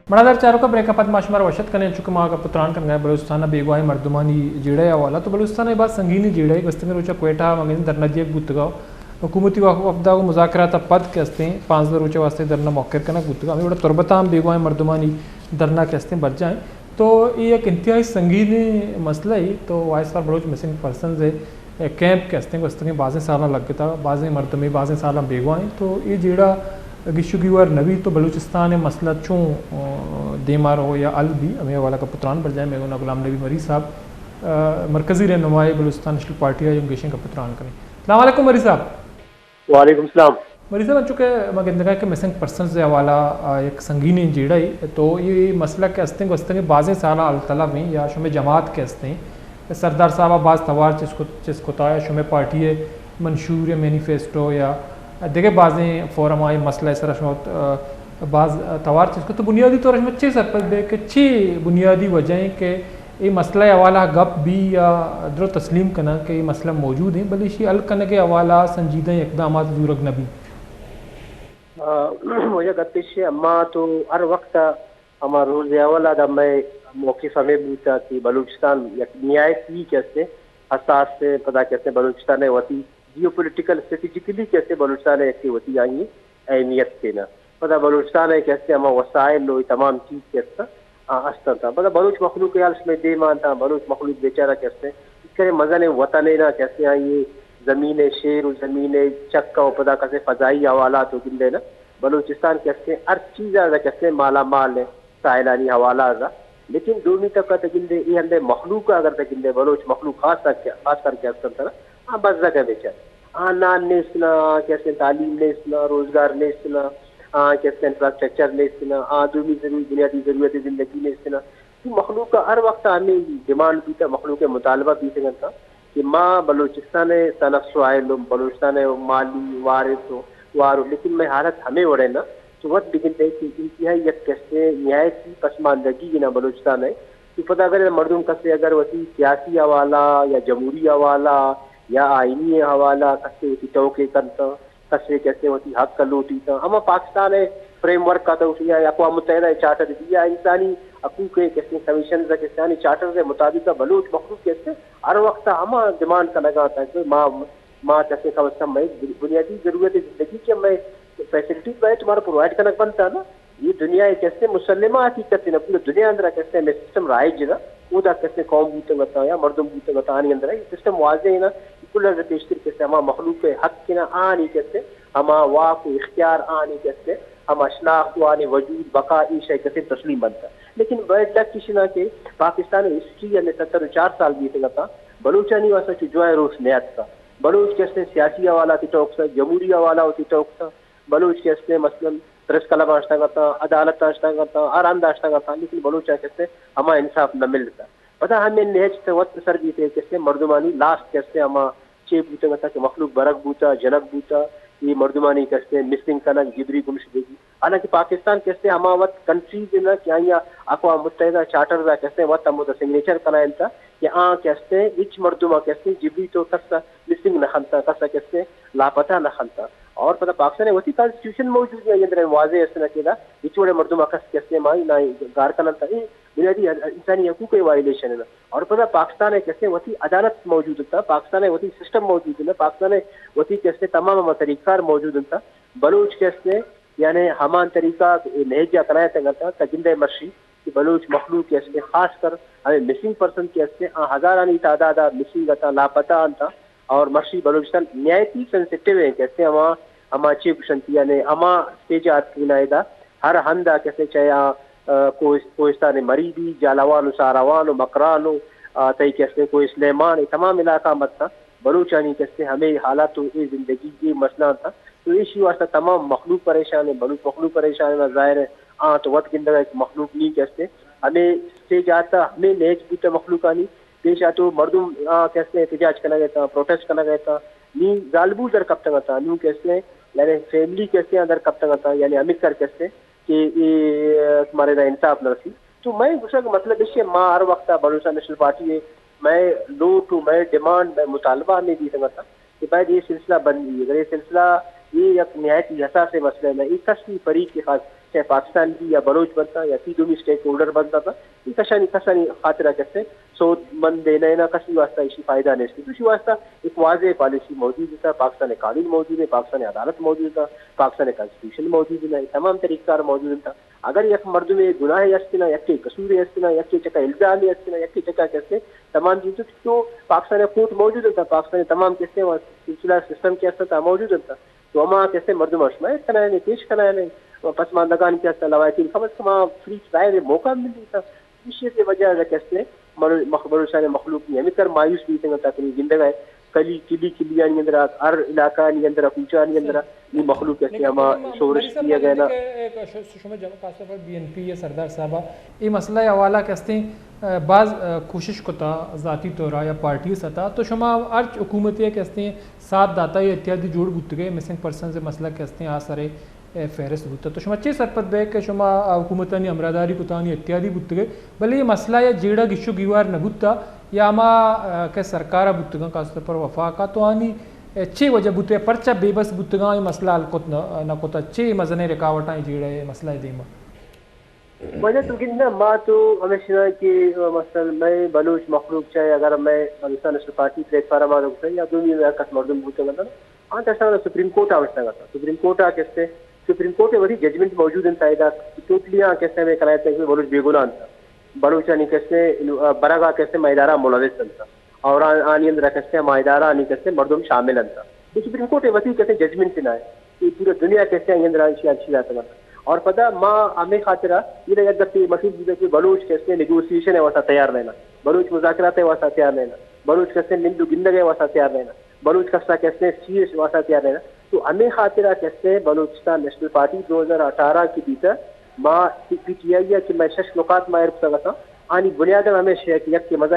مڑادار چاروکاں، بریک ءَ پد ما شمارا وش اتک کنیں، چونکہ ما گپ ءُ تران کنگ ءَ ایں بلوچستان ءِ بیگواہیں مردمانی جیڑہ ءِ حوالہ ءَ۔ تو بلوچستان ءِ باز سنگینیں جیڑہ ءَ، گوستگیں روچ ءَ کوئٹہ ءَ مگن دھرنا دیگ بوتگ ءُ حکومتی وف-، وفد ءَ گوں مذاکرات ءَ پد کہ استیں پانزدہ روچ ءِ واستہ دھرنا موخر کنگ بوتگ ءُ۔ ہمے وڑ ءَ تربت ءَ ہم بیگواہیں مردمانی دھرنا کہ استیں برجاہ ایں۔ تو اے یک انتہائی سنگینیں مسئلہ اے، تو voice for Baloch missing persons ءِ کیمپ کہ استیں گوستگیں بازیں سالاں لگتا، بازیں مردمے بازیں سالاں بیگواہ ایں، تو اے جیڑہ گیش ءُ گیوار نہ بیت تو بلوچستان ءِ مسئلہ چوں، آ، دیما رو یا حل بی؟ ہمے حوالہ ءَ گپ ءُ تران برجاہ ایں۔ مئے گونا غلام نبی مری صاحب، آ، مرکزی رہنمائے بلوچستان نیشنل پارٹی ءَ، ہم گیشیں گپ ءُ تران کنیں۔ السلام علیکم مری صاحب۔ وعلیکم السلام۔ مری صاحب، انچو کہ ما گندگا کہ مسنگ پرسنز ءِ حوالہ ءَ یک سنگینیں جیڑہ اے، تو اے مسئلہ کہ استیں گوستگیں بازیں سالاں حل طلب ایں یا شمئے جماعت کہ استیں، سردار صاحب ءَ باز توار چست کت، چست کتا یا شمئے پارٹی ءِ منشور یا مینیفیسٹو یا دگہ بازیں فورم ءَ اے مسئلہ ءِ سرا شما، آ، باز توار چست کت۔ تو بنیادی طور ءَ شما چے سرپد بئے کہ چے بنیادی وجہ ایں کہ اے مسئلہ ءِ حوالہ ءَ گپ بی یا درو تسلیم کناں کہ اے مسئلہ موجود ایں، بلے ایشی حل کنگ ءِ حوالہ ءَ سنجیدہ اقدامات زورگ نہ بی؟ آ، واجہ گپ ایش ایں، اما تو ہر وقت ہما روز اول ءَ دا مئے موقف ہمے بوتا کہ بلوچستان یک نہایت ہی کہ استیں حساس ایں، پدا کہ استیں بلوچستان ءِ وتی جیو پولیٹیکل اسٹریٹجیکلی کہ استیں بلوچستان ءِ یک وتی آئی اہمیت تینا۔ پدا بلوچستان ءِ کہ استیں ہما وسائل و تمام چیز کہ استاں، آ، است انت۔ پدا بلوچ مخلوق ءِ حال شمئے دیما انت، بلوچ مخلوق بیچارہ کہ استیں، کرے مزنیں وطنے نا کہ استیں آئی زمین ءِ شیر و زمین ءِ چک ءَ و پدا کسے فضائی حوالات و گندے نا، بلوچستان کہ استیں ہر چیز ءَ کہ استیں مالا مال ایں ساحلانی حوالہ ءَ۔ لیکن دومی طبقہ تہ گندے، اے ہندے مخلوق ءَ اگر تہ گندے، بلوچ مخلوق خاص طور کہ، خاص کر کہ است انت نا، آ بزگ ءَ بیچارہ۔ آ نان نیست نا، آ کہ استیں تعلیم نیست نا، روزگار نیست نا، آ کہ استیں انفراسٹرکچر نیست نا، آ دومی ضروری، بنیادی ضرورت زندگی نیست نا۔ تو مخلوق ءَ ہر وقت ہمے ڈیمانڈ بیتا، مخلوق ءِ مطالبہ بیتگ انت کہ ما بلوچستان ءِ سلف سوائل و بلوچستان ءِ مالی وارث و وارو، لیکن مئے حالت ہمے وڑ ءَ نا۔ تو وت بگندے کہ انتہائی یک کسے نہایت ہی پسماندگی نا بلوچستان ءِ۔ تو پدا اگر مردم کسے اگر وتی سیاسی حوالہ یا جمہوری حوالہ یا آئینی حوالہ کسے وتی ٹوکے کنت، کسے کسے وتی حق ءَ لوٹیت، ہما پاکستان ءِ فریم ورک ءَ تو یا اقوام متحدہ ءِ چارٹر یا انسانی حقوق ءِ کسے کمیشنز ءِ کسے آنی چارٹرز ءِ مطابق بلوچ مخلوق کسے ہر وقت ہما ڈیمانڈ کنگا انت کہ ما، ما کسے کم از کم مئے بنیادی ضرورت زندگی کہ مئے فیسلٹیز باید تمہارا پرووائیڈ کنگ بنتا نا۔ اے دنیا ءِ کسے مسلمہ حقیقت نا، پورے دنیا اندر کسے ہمے سسٹم رائج نا، اودا کسے قوم بوتگ اتاں یا مردم بوتگ اتاں، آنی اندر اے سسٹم واضح نا، کل از پیشتر کسے ہما مخلوق ءِ حق نا، آنی کسے ہما واک و اختیار، آنی کسے ہما شناخت و آنی وجود بقا، ایش ءِ کسے تسلیم بنت۔ لیکن بیڈ لک ایش نا کہ پاکستان ءِ ہسٹری یعنی ستر و چار سال بیتگ اتاں، بلوچانی واسطہ چو جوائیں روش نیاتکا۔ بلوچ کسے سیاسی حوالہ تی ٹوکسا، جمہوری حوالہ تی ٹوکسا، بلوچ کسے مثلاً پریس کلب آشتگ اتاں، عدالت آشتگ اتاں، ہر ہند آشتگ اتاں، لیکن بلوچ ءَ کسے ہما انصاف نہ ملتا۔ پدا ہمے نہج تہ وت سر بیتے کسے مردمانی لاسٹ کسے ہما چے بوتگ اتاں کہ مخلوق برگ بوتا، جنگ بوتا، اے مردمانی کسے مسنگ کنگ، جبری گمشدگی۔ حالانکہ پاکستان کسے ہما وت کنٹریز نا کہ آئیا اقوام متحدہ چارٹرز ءَ کسے وت ہمودا سگنیچر کنائینتا کہ آ کسے ہچ مردم ءَ کسے جبری تو کس مسنگ نہ خنتا، کس کسے لاپتہ نہ خنتا۔ اور پدا پاکستان ءِ وتی کانسٹیٹیوشن موجود ہے، اندر واضح است نا کہ دا ہچ وڑے مردم ءَ کس کسے مائی نہ گار کننتا، اے بنیادی انسانی حقوق ءِ وائلیشن ہے نا۔ اور پدا پاکستان ءِ کسے وتی عدالت موجود انت، پاکستان ءِ وتی سسٹم موجود انت، پاکستان ءِ وتی کسے تمام ہما طریقہ کار موجود انت۔ بلوچ کسے یعنی ہمان طریقہ اے نہج ءَ کنائینتگ انت، تہ گندئے مرشی کہ بلوچ مخلوق کہ استیں، خاص کر ہمے مسنگ پرسن کہ استیں، آ ہزارانی تعداد ءَ مسنگ اتاں، لاپتہ انت۔ اور مرشی بلوچستان نہایتی سینسیٹیو ہیں کہ استیں، ہما، ہما چے گوشنتی یعنی ہما سٹیج ءَ اتکگیں ادا ہر ہند ءَ کہ استیں، چاہے آ، آ، کوہست-، کوہستان مری بی، جھالاوان و ساراوان و مکران و، آ، تئی کہ استیں کوہ سلیمان، اے تمام علاقہ متاں بلوچانی کہ استیں ہمے حالات و اے زندگی، اے مسئلہ انت۔ تو ایشی واسطہ تمام مخلوق پریشان ہے، بلوچ مخلوق پریشان ہے، ظاہر ہے آ تو وت گندگا کہ مخلوق نی کہ استیں ہمے سٹیج آتا، ہمے نہج بوتا مخلوقانی پیش آتو، مردم آ کہ استیں احتجاج کنگ اتاں، پروٹیسٹ کنگ اتاں، نی زالبول در کپتگ اتاں، نوں کہ استیں یعنی فیملی کہ استیں در کپتگ اتاں، یعنی ہمکر کہ استیں کہ اے مارے دا انصاف نہ رسی۔ تو مئے گوشگ مطلب ایش ہے، ما ہر وقت بلوچستان نیشنل پارٹی ہے، مئے لوٹ و مئے ڈیمانڈ، مئے مطالبہ ہمے بیتگ اتاں کہ باید اے سلسلہ بند بی۔ اگر اے سلسلہ، اے یک نہایت ہی حساس مسئلہ ہے، اے کس بھی فریق کے خاص، چاہے پاکستان بی یا بلوچ بنتا یا تی دومی اسٹیک ہولڈر بنتا، تا ای کشانی کسانی خاطرہ کسے سود مند دینا ہے نا، کسی واسطہ ایشی فائدہ نہیں۔ تو اسی واسطہ ایک واضح پالیسی موجود تھا، پاکستان قانون موجود ہے، پاکستان عدالت موجود تھا، پاکستان کانسٹیٹیوشن موجود ہے، تمام طریقہ کار موجود تھا۔ اگر یک مردم گناہ ہستنا، یک قصور ہستنا، یک چکا الزام ہستنا، یک چکا کسے تمام چیز تو پاکستان کورٹ موجود تھا، پاکستان تمام کسے سلسلہ سسٹم کے ہستا موجود تھا۔ تو ہما کسے مردم اشمایت کنائنے، پیش کنائنے، و پسماندگان کے ہستا لوایتی کم از کم فری ٹرائل موقع ملی تھا۔ اسی کے وجہ سے کسے مر-، مخ-، بلوچستان مخلوق نی ہمیں کر مایوس بیتگ انت، تاکہ گندگ ء کلی، کلی، کلی آنی اندر، ہر علاقہ آنی اندر، کوچہ آنی اندر، نی مخلوق کسے ہما شورش کیا گئے نا۔ شما جمع خاص طور پر بی این پی یا سردار صاحب اے مسئلہ حوالہ کستے، ء، باز، ء، کوشش کتا ذاتی طور یا پارٹی سطح، تو شما ہر حکومت یا کستے ساتھ داتا یا اتحادی جوڑ بوتگے، مسنگ پرسنز مسئلہ کستے آ سرے، ء، فہرست بوتا۔ تو شما چے سرپد بے کہ شما حکومتانی ہمراہداری کتا، آنی اتحادی بوتگے، بلے یہ مسئلہ یا جیڑا گشو گیوار نہ بوتا یا ہما، ء، کہ سرکارا بوتگاں، خاص طور پر وفاقا، تو آنی، ء، چے وجہ بوتے، پرچا بے بس بوتگاں، یہ مسئلہ حل کت نہ، نہ کتا، چے مزنیں رکاوٹاں جیڑا یہ مسئلہ دیما؟ وجہ تو گندنا ما تو ہمیشہ کہ، مثلاً، میں بلوچ مخلوق چاہے اگر میں Balochistan National Party platform آ گوشاں یا دومی میں کس مردم بوتگ اتاں، آ تشان سپریم کورٹ آ وشتگ اتاں۔ سپریم کورٹ آ کستے، سپریم کورٹ وتی ججمنٹ موجود انت، ایدا ٹوٹلی آ کستے میں کرایا تھا کہ بلوچ بے گناہ انت۔ بلوچانی کستے، برگا کستے میں ادارہ ملوث انت۔ اور آ-، آنی اندر کستے ہما ادارہ آنی کستے مردم شامل انت۔ تو سپریم کورٹ وتی کستے ججمنٹ نہ ہے۔ یہ پورا دنیا کستے آنی اندر ایشی، ایشی داتگ انت۔ اور پدا ما ہمیں خاطرہ یہ یک دفعہ مشہور بوتا کہ بلوچ کستے نیگوسیشن ہے واسا تیار رہنا۔ بلوچ مذاکرات ہے واسا تیار رہنا۔ بلوچ کستے نند و گندگ ہے واسا تیار رہنا۔ بلوچ کسا کستے سیریس واسا تیار رہنا۔ تو ہمیں خاطرہ کستے بلوچستان نیشنل پارٹی دو ہزار اٹھارہ کی بیتا ما پی ٹی آئی ہے کہ میں شش نکات ما ارکتا گتا۔ آنی بنیاد ہمیشہ ہے کہ یک کہ مزہ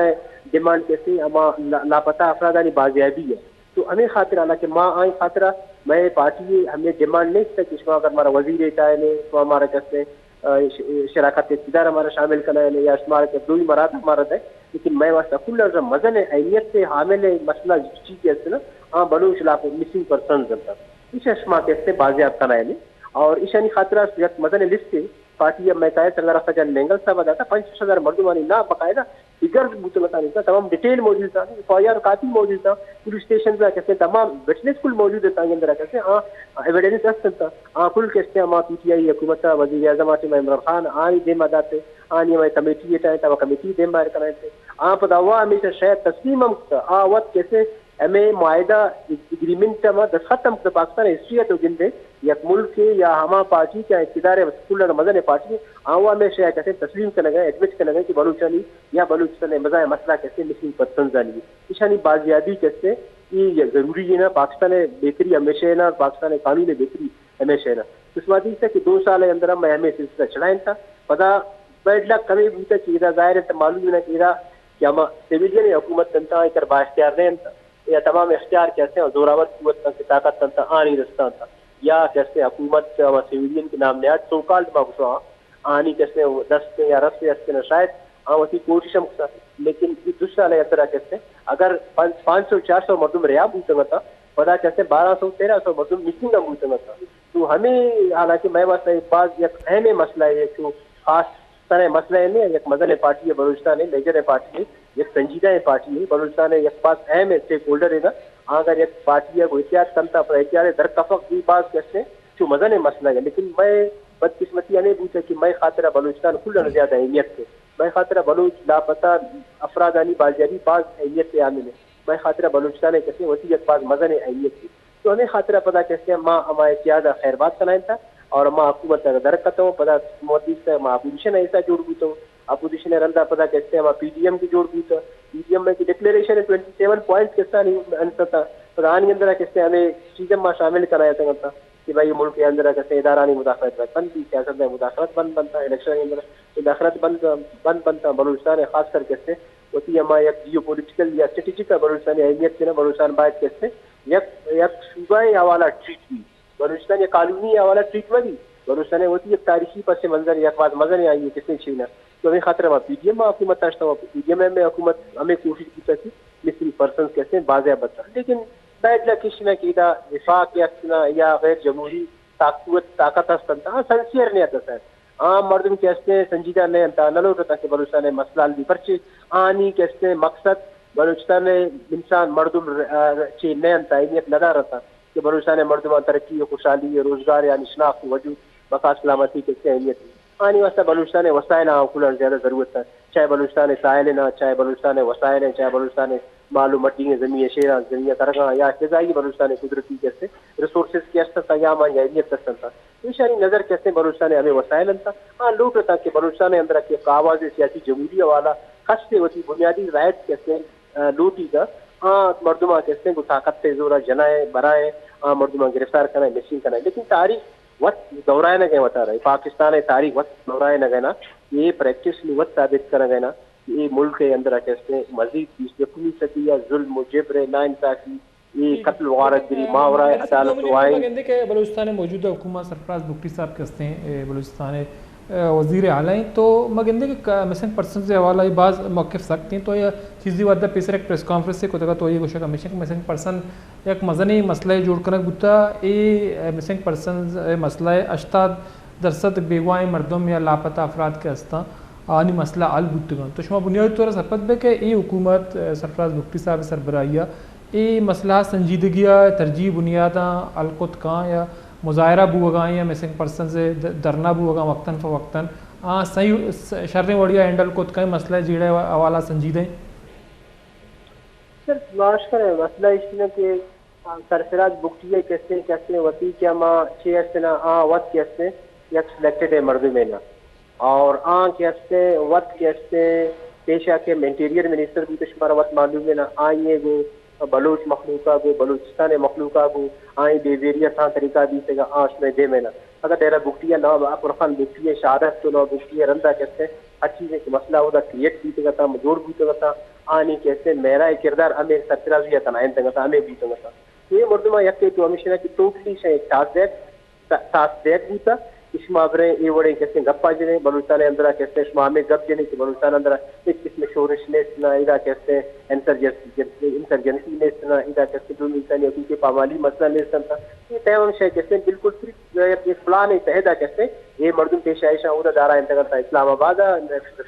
ڈیمانڈ کسے ہما لا-، لاپتہ افرادانی بازیابی ہے۔ تو ہمیں خاطر، حالانکہ ما آئی خاطرہ، میں پارٹی ہمیں ڈیمانڈ نہیں تھا کہ شما اگر ہمارا وزیر چاہے نے، شما ہمارا کسے، آ، ش-، شراکت اقتدار ہمارا شامل کرنا ہے یا شمارا کہ دوئی مرات ہمارا دے، لیکن میں واسطہ کل از مزن اہمیت سے حامل مسئلہ چیز ہے نا، ہاں، بلوچ لاپ مسنگ پرسنز انت۔ اسے شما کسے بازیاب کرنا ہے نے، اور ایشانی خاطرہ یک مزن لسٹ ہے، پارٹی ء مئے کائے سردار اختر جان مینگل صاحب ء داتا پنچ شش ہزار مردمانی نام باقاعدہ فگرز بوتگ اتانی، تھا تمام ڈیٹیل موجود تھا، ایف آئی آر کاپی موجود تھا، پولیس اسٹیشن ء کسے تمام وٹنس کل موجود تھا، اندر کسے آ ایویڈنس است تھا، آ کل کسے ہما پی ٹی آئی حکومت ء وزیر اعظم آتے عمران خان آنی دیما داتے، آنی ہمے کمیٹی ء ٹائم تھا، کمیٹی دیما کنائے تھے، آ پدا ہوا ہمیشہ شاید تسلیم ہم کتا، آ وقت کسے ہمے معاہدہ، ایگریمنٹ ء ما دستخط ہم کتگ۔ پاکستان ء ہسٹری ء تو گندے، یک ملکے یا ہما پارٹی کہ اقتدار ء کل ء مزن پارٹی، آواں ہمے شے ء کسے تسلیم کنگ ء، ایڈمٹ کنگ ء کہ بلوچانی یا بلوچستان ء مزن مسئلہ کسے مسنگ پرسنز آنی، ایشانی بازیابی کسے اے یک ضروری ہے نا، پاکستان ء بہتری ہمیشہ ہے نا، پاکستان ء قانون ء بہتری ہمیشہ ہے نا۔ تو شما دیستا کہ دو سال ء اندر ہم میں ہمے سلسلہ چلائیں تھا، پدا بیڈ لک ہمے بوتا کہ ادا ظاہر ہے تو معلوم ہے نا کہ ادا کہ ہما سویلین حکومت انت، آئی کر با اختیار نہیں انت۔ یا تمام اختیار کہ ہستیں زوراور قوت انت، طاقت انت، آنی دستان انت۔ یا کہ ہستیں حکومت ہما سویلین کے نام نہاد سو کالڈ ما گوشاں، آنی کہ ہستیں دست یا رس ہستیں شاید آ وتی کوشش ہم کتا۔ لیکن یہ دو سال ہے اندر کہ ہستیں اگر پانچ، پانچ سو چار سو مردم ریا بوتگ اتاں، پدا کہ ہستیں بارہ سو تیرہ سو مردم مسنگ ہم بوتگ اتاں۔ تو ہمیں حالانکہ مئے واسطہ ایک باز یک اہم مسئلہ ہے کہ خاص سر مسئلہ ہے نہیں، یک مزن پارٹی ہے بلوچستان ہے، میجر پارٹی ہے، یک سنجیدہ ہے پارٹی ہے بلوچستان ہے، یک باز اہم ہے اسٹیک ہولڈر ہے نا۔ اگر یک پارٹی ہے وہ احتیاط کنتا پر احتیاط در کفق بھی باز کسے چو مزن مسئلہ ہے، لیکن میں بدقسمتی ہمیں بوتا کہ میں خاطرہ بلوچستان کل زیادہ اہمیت ہے، میں خاطرہ بلوچ لاپتہ افرادانی بازیابی باز اہمیت ہے عامل ہے۔ مئے خاطرہ بلوچستان ء کسے وتی یک باز مزن اہمیت بیت۔ تو ہمے خاطرہ پدا کسے ما ہما اتحاد ء خیر بات کنائینتا اور ما حکومت ء در کتوں، پدا مودی سے ما اپوزیشن ء ایسا جوڑ بوتوں، اپوزیشن ء رندا پدا کسے ما پی ڈی ایم کی جوڑ بوتا، پی ڈی ایم ء کی ڈکلیریشن ء ٹوئنٹی سیون پوائنٹ کسانی انستا، پدا آنی اندر کسے ہمیں چیزیں ما شامل کنائینتا کہ بھائی ملک کے اندر کسے ادارانی مداخلت بند بی، سیاست ء مداخلت بند بنتا، الیکشن کے اندر مداخلت بند، بند بنتا، بلوچستان ء خاص کر کسے وتی ہما یک جیو پولیٹیکل یا اسٹریٹجک ء بلوچستان ء اہمیت دینا، بلوچستان باید کسے یک، یک صوبہ ء حوالہ ٹریٹ بی، بلوچستان یک کالونی ء حوالہ ٹریٹ مہ بی، بلوچستان ء وتی یک تاریخی پس منظر یک باز مزن آئی کسے چینا۔ تو ہمیں خاطر ما پی ڈی ایم حکومت داشتا، پی ڈی ایم حکومت ہمیں کوشش بوتا کہ مسنگ پرسنز کسے بازیاب بتا، لیکن بیڈ لک اش نہ کہ ادا وفاق یا یا غیر جمہوری طاقت، طاقت است انت، آ سنسیئر نیت است۔ آ مردم کہ استیں سنجیدہ نہ انت، آ نہ لوٹ اتاں کہ بلوچستان ءِ مسئلہ حل بی، پرچے آنی کہ استیں مقصد بلوچستان ءِ انسان مردم ر-، ر-، چے نہ انت، اہمیت نہ دار انت کہ بلوچستان ءِ مردماں ترقی ءُ خوشحالی ءُ روزگار ءُ آنی شناخت ءُ وجود، بقا، سلامتی کہ استیں اہمیت۔ آنی واسطہ بلوچستان ءِ وسائل آں کلاں زیادہ ضرورت انت، چاہے بلوچستان ءِ ساحل انت، چاہے بلوچستان ءِ وسائل انت، چاہے بلوچستان ءِ مال ءُ مڈی ایں، زمین ءِ شیراں، زمین ءِ ترگاں یا فضائی بلوچستان ءِ قدرتی کہ استیں ریسورسز کہ است انت، آیاں آیاں اہمیت است انت۔ ایشانی نظر کہ استیں بلوچستان ءِ ہمے وسائل انت۔ آ لوٹ اتاں کہ بلوچستان ءِ اندر کہ یک آواز سیاسی جمہوری ءِ حوالہ کسے وتی بنیادی رائٹ کہ استیں، آ، لوٹیت، آ مردماں کہ استیں گوں طاقت ءِ زور ءَ جنائیں، برائیں، آ مردماں گرفتار کنائیں، مسنگ کنائیں۔ لیکن تاریخ وت دہرائینگ ءَ وتارا، پاکستان ءِ تاریخ وت دہرائینگ ءَ نا، اے پریکٹس نوں وت ثابت کنگ ءَ نا کہ اے ملک ءِ اندر کہ استیں مزید بیست یکمی صدی ءَ ظلم ءُ جبر ءُ ناانصافی، اے قتل ءُ غارت گری، ماورائے عدالت ءُ آئین۔ گندے کہ بلوچستان ءِ موجودہ حکومت سرفراز بگٹی صاحب کہ استیں، اے بلوچستان ءِ، اے، وزیر اعلیٰ ایں، تو ما گندے کہ ک-، مسنگ پرسنز ءِ حوالہ ءَ باز موقف سخت ایں۔ تو یہ چیزی وعدہ پیسر ایک پریس کانفرنس ءَ کتگ ات، تو یہ گوشگ ءَ ہمیش ایں کہ مسنگ پرسن یک مزنیں مسئلہ جوڑ کنگ بوتا۔ اے مسنگ پرسنز ءِ مسئلہ ءِ ہشتاد درسد بیگواہیں مردم یا لاپتہ افراد کہ استاں، آنی مسئلہ حل بوتگ انت۔ تو شما بنیادی طور ءَ سرپد بے کہ اے حکومت، اے، سرفراز بگٹی صاحب ءِ سربراہی ءَ اے مسئلہ سنجیدگی ءِ ترجیحی بنیاداں حل کت کن یا مظاہرہ بوگا ایں یا مسنگ پرسنز ءِ د-، دھرنا بوگا وقتاً فوقتاً آ صحیح س-، شریں وڑی ءَ ہینڈل کت کن، مسئلہ جیڑہ ءِ حوالہ سنجیدہ ایں؟ سر، معاش کریں، مسئلہ ایش نہ کہ سرفراز بگٹی ءِ کہ استیں، کہ استیں وتی کہ ہما چے استیں نا، آ وت کہ استیں یک سلیکٹڈ ءِ مردمے نا۔ اور آ کہ استیں وت کہ استیں پیشا کہ انٹیریئر منسٹر بوتہ، شمارا وت معلوم ایں نا، آئی ءَ گوں بلوچ مخلوق ءَ گوں، بلوچستان ءِ مخلوق ءَ گوں، آئی بیہیویئر تاں طریقہ بیتگ، آ شمئے دیم ءَ نا۔ اگاں ڈیرہ بگٹی ءِ نواب اکبر خان بگٹی ءِ شہادت ءُ نواب بگٹی ءِ رندا کہ استیں ہر چیزے کہ مسئلہ اودا کریٹ بیتگ اتاں، جوڑ بوتگ اتاں، آنی کہ استیں مہرا ءِ کردار ہمے سرفرازی ءَ کنائینتگ اتاں، ہمے بوتگ اتاں۔ اے مردماں یکے تو ہمیش نا کہ ٹوٹلی شہ ٹاسک دیگ، ٹاسک دیگ بوتا کہ شما بریں اے وڑیں کہ استیں گپا جنیں، بلوچستان ءِ اندرا کہ استیں شما ہمے گپ جنیں کہ بلوچستان ءِ اندرا ہچ قسم شورش نیست نا، ادا کہ استیں انسرجنسی، انسرجنسی نیست نا، ادا کہ استیں دومی انسانی حقوق ءِ پامالی مسئلہ نیست انت۔ اے تمام شے کہ استیں بالکل صرف یک، یک پلان ءِ تحت ءَ کہ استیں اے مردم پیش آئیشاں اودا دارائینتگ انت اسلام آباد ءَ،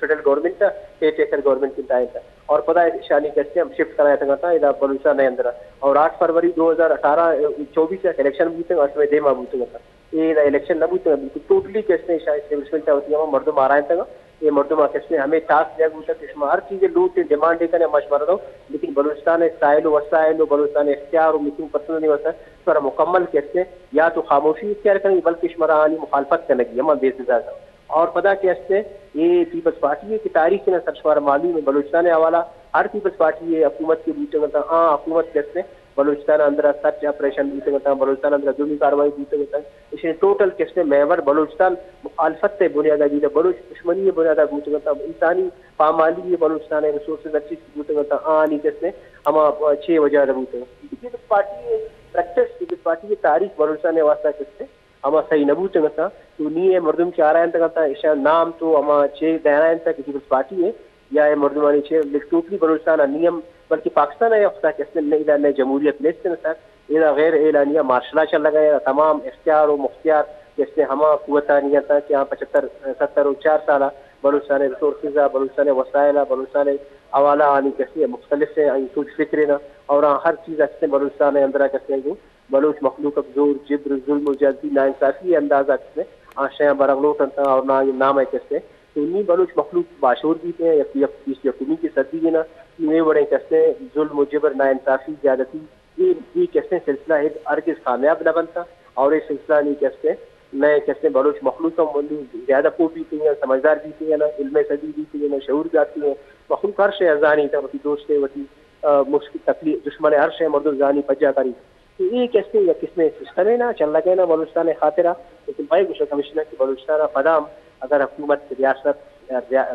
فیڈرل گورنمنٹ ءَ، کیئر ٹیکر گورنمنٹ انت آئینت۔ اور پدا ایشانی کہ استیں ہم شفٹ کنائینتگ اتاں ادا بلوچستان ءِ اندر۔ اور آٹھ فروری دو ہزار اٹھارہ، چوبیس ءَ الیکشن بوتگ، اور شمئے دیما بوتگ اتاں۔ اے ادا الیکشن نہ بوتگ، بالکل ٹوٹلی کہ استیں ایشاں اسٹیبلشمنٹ ءَ وتی ہما مردم آرائینتگ۔ اے مردماں کہ استیں ہمے ٹاسک دیگ بوتگ کہ شما ہر چیزے لوٹ ءُ ڈیمانڈ ءَ کنے ما شمارا دوں، لیکن بلوچستان ءِ ساحل ءُ وسائل ءُ بلوچستان ءِ اختیار ءُ مسنگ پرسنانی واسطہ شمارا مکمل کہ استیں یا تو خاموشی اختیار کنگی، بلکہ شمارا آنی مخالفت کنگی، ہما بیسز ءَ۔ اور پدا کہ استیں اے پیپلز پارٹی ءِ کہ تاریخ نا سر شمارا معلوم ایں، بلوچستان ءِ حوالہ ہر پیپلز پارٹی ءِ حکومت کہ بوتگ اتاں، آ حکومت کہ استیں بلوچستان ءِ اندر سرچ آپریشن بوتگ اتاں، بلوچستان ءِ اندر جرمی کاروائی بوتگ اتاں، ایشی ٹوٹل کہ استیں محور بلوچستان مخالفت ءِ بنیاد ءَ بیتگ، بلوچ دشمنی ءِ بنیاد ءَ بوتگ اتاں، انسانی پامالی ءِ، بلوچستان ءِ ریسورسز ہر چیز بوتگ اتاں، آنی کہ استیں ہما چے وجہ ءَ بوتگ۔ پیپلز پارٹی ءِ پریکٹس، پیپلز پارٹی ءِ تاریخ بلوچستان ءِ واسطہ کہ استیں ہما صحیح نہ بوتگ اتاں۔ تو نی اے مردم کہ آرائینتگ اتاں، ایشاں نام تو ہما چے دہرائینتگ کہ پیپلز پارٹی ءِ یا اے مردمانی چے، لیکن ٹوٹلی بلوچستان ءَ نی ہم، بلکہ پاکستان ءَ وقتا کہ استیں نہ، ادا نہ جمہوریت نیست اتاں، ادا غیر اعلانیہ مارشل لا چلگ ءَ، تمام اختیار ءُ مختیار کہ استیں ہما قوتانی اتاں کہ آ پچھتر، ستر ءُ چار سال ءَ بلوچستان ءِ ریسورسز ءَ، بلوچستان ءِ وسائل ءَ، بلوچستان ءِ حوالہ آنی کہ استیں مختلف ایں، آئی سوچ فکر ایں نا، اور آ ہر چیز ءَ کہ استیں بلوچستان ءِ اندر ءَ کہ استیں گوں بلوچ مخلوق ءَ زور، جبر، ظلم ءُ زیادتی، ناانصافی ءِ انداز ءَ کہ استیں آ شیاں برگ لوٹ انت اور نا نام ءَ کہ استیں تو نی بلوچ مخلوق باشعور بیت ایں، یک، یک، بیست یکمی کہ صدی ایں نا، نوں اے وڑیں کہ استیں ظلم ءُ جبر، ناانصافی، زیادتی، اے، اے کہ استیں سلسلہ اے ہرگز کامیاب نہ بنت اور اے سلسلہ نی کہ استیں نئے کہ استیں بلوچ مخلوق ہم نوں زیادہ پوہ بیت ایں، سمجھدار بیت ایں نا، علم ءِ سدی بیت ایں نا، شعور دات ایں، مخلوق ہر شے زانی تا وتی دوست ءِ، وتی، آ، مشکل تکلیف، دشمن ءِ ہر شے مردم زانی پجا کاری۔ تو اے کہ استیں یک قسمیں سسٹمے نا، چلگے نا بلوچستان ءِ خاطرا، لیکن مئے گوشگ ہمیش نا کہ بلوچستان ءَ پدا ہم اگر حکومت، ریاست، ریا-،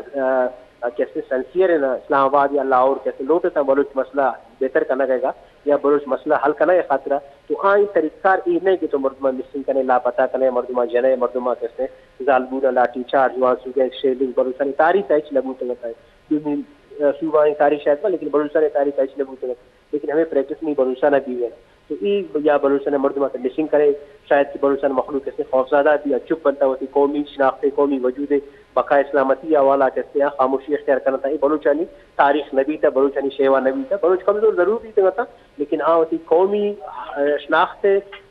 آ، کہ استیں سنسیئر نا، اسلام آباد یا لاہور کہ استیں لوٹ اتاں بلوچ مسئلہ بہتر کنگ ءَ گا یا بلوچ مسئلہ حل کنگ ءِ خاطرا، تو آئی طریقہ کار اے نہ کہ تو مردماں مسنگ کنے، لاپتہ کنے، مردماں جنے، مردماں کہ استیں زالبول ءَ لاٹھی چارج، وانسو گیس شیلنگ، بلوچستان ءِ تاریخ ءَ ہچ نہ بوتگ اتاں۔ دومی، آ، صوبہ ءِ تاریخ شاید بہ، لیکن بلوچستان ءِ تاریخ ءَ ہچ نہ بوتگ اتاں۔ لیکن ہمے پریکٹس نی بلوچستان ءَ بیگ ءَ۔ تو ای یا بلوچستان مردم آتا مسنگ کرے، شاید کہ بلوچستان مخلوق کسے خوفزدہ بی، چپ بنتا، وتی قومی شناخت، قومی وجود، بقا سلامتی حوالہ کسے آ خاموشی اختیار کنتا۔ ای بلوچانی تاریخ نبیتا، بلوچانی شیوا نبیتا، بلوچ کمزور ضرور بیتگتا، لیکن آ وتی قومی، آ، شناخت،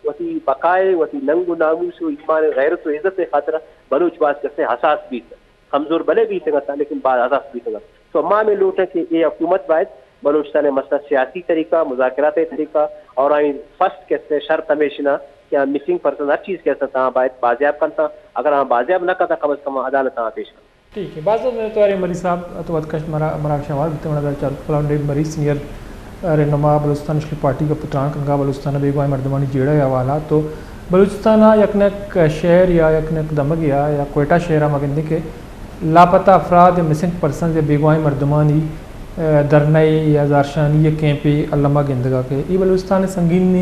وتی بقا، وتی ننگ و ناموس و ایمان، غیرت و عزت خاطر بلوچ باز کسے حساس بیت۔ کمزور بلے بیتگ ات، لیکن باز حساس بیتگ ات۔ تو ما ہمے لوٹیں کہ اے حکومت باید بلوچستان ء مسئلہ سیاسی طریقہ، مذاکرات ء طریقہ اور آئی فرسٹ کسے شرط ہمیش نہ کہ آ مسنگ پرسن ہر چیز کہ است آں باید بازیاب کنت، اگر آ بازیاب نہ کنت کم از کم عدالت آ پیش کنت۔ ٹھیک ہے، باز باز منتوار ہیں مری صاحب، تو وت کشت مرا، مرا شوار بیتے منا چار پلان ڈیب مری سینئر رہنما بلوچستان نیشنل پارٹی کا پتران کنگا بلوچستان بیگواہیں مردمانی جیڑہ حوالہ تو بلوچستان یک نک شہر یا یک نک دمگ یا، یا کوئٹہ شہر ما گندیں کہ لاپتہ افراد یا مسنگ پرسنز یا بیگواہیں مردمانی، اے، دھرنہ یا زہرشانی یا کیمپے الما گندگا کہ ای بلوچستان سنگین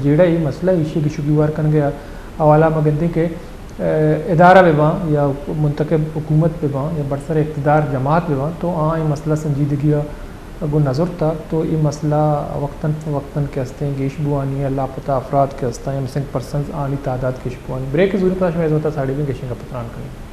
جیڑہ ای مسئلہ ایشی گشو گیوار کنگے حوالہ ما گندیں کہ، اے، ادارہ بہ باں یا منتخب حکومت بہ باں یا برسر اقتدار جماعت بہ باں تو آ ای مسئلہ سنجیدگی گوں نظر تا تو ای مسئلہ وقتاً فوقتاً کہ استیں گیش بوانی یا لاپتہ افراد کہ استاں یا مسنگ پرسنز آنی تعداد گیش بوانی۔ بریک زوری پدا شما خدمت ساڑی بھی گشنگا پتران کنیں۔